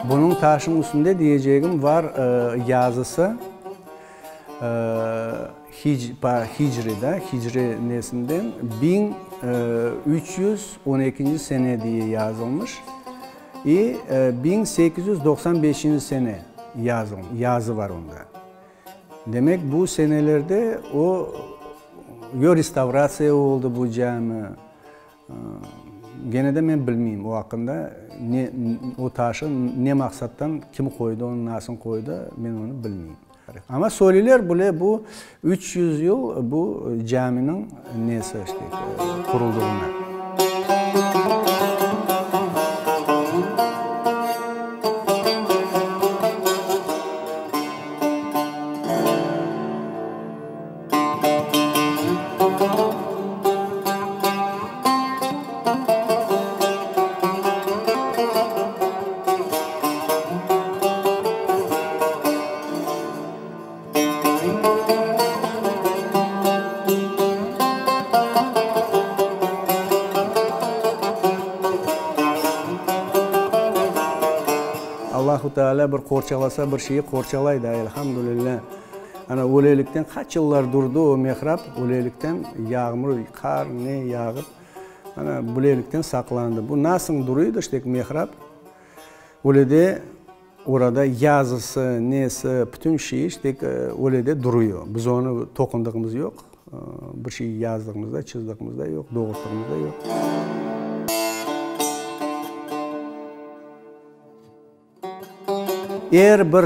Bunıñ taşıñ üstünde diyecegim var yazısı, hicri da, hicri nesinden 1312-nci sene diye yazılmış i 1895-nci sene yazı var onda. Demek, bu senelerde o, yo restavratsiya oldı bu cami, gene de men bilmeyim o aqqında, ne, o taşı ne maqsattan kim qoydı, onı nasıl qoydı, men onı bilmeyim. Amma söyleyler bile bu 300 yıl bu caminiñ nesi işte, quruldığına. Allahu Teala bir qorçalasa, bir şeyi qorçalay da, elhamdülillah. Ana, ölelikten qaç yıllar durdı o mihrab, ölelikten yağmur, qar, ne yağıp, ana, bülelikten saqlandı. Bu nasıl duruydı, işte, mihrab, öyle de orada yazısı, nesi, bütün şeyi, işte, öyle de duruyor. Biz onı toqundığımız yoq, bir şey yazdığımız da, çızdığımız da yoq, doğurttığımız da yoq. Er bir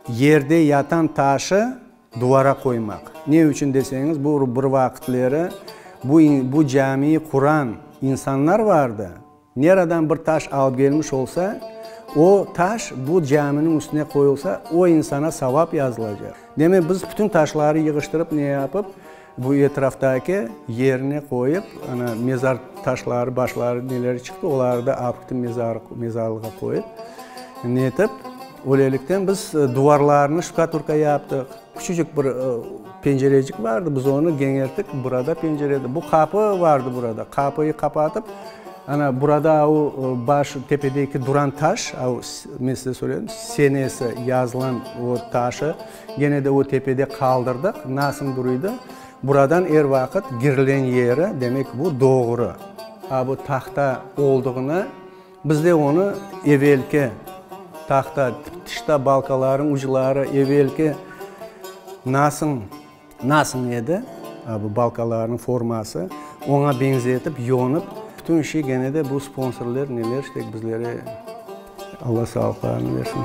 yerde yatan taşı duvara qoymaq. Ne içün deseñiz, bu bir vaqıtleri bu bu camiyi quran insanlar vardı, neradan bir taş alıp gelmiş olsa, o taş bu caminiñ üstüne qoyulsa, o insana savap yazılacaq. Demek, biz bütün taşları yığıştırıp, ne yapıp, Bu etraftaki yerine qoyıp, ana, mezar taşları, başları, neleri çıqtı, oları da apıqtı mezarlığa qoyıp, netip, öylelikten biz duvarlarını ştukaturka yaptıq. Küçücik bir pencerecik vardı, biz onı keñerttik, burada pencere, bu qapı vardı burada, qapıyı qapatıp, ana, burada o baş tepedeki duran taş, men size söyledim, senesi yazılan o taşı, Gene de o tepede qaldırdıq, nasıl duruydı, buradan er vaqıt kirilen yeri, demek bu doğru. A bu tahta olduğını, biz de onı evelki tahta, tışta balkalarnıñ ucları evelki nasıl, nasıl edi, a bu balkalarnıñ forması, oña beñzetip, yonıp, bütün şey gene de bu sponsorlar, neler, işte bizlere Alla sağlıqlarını bersin.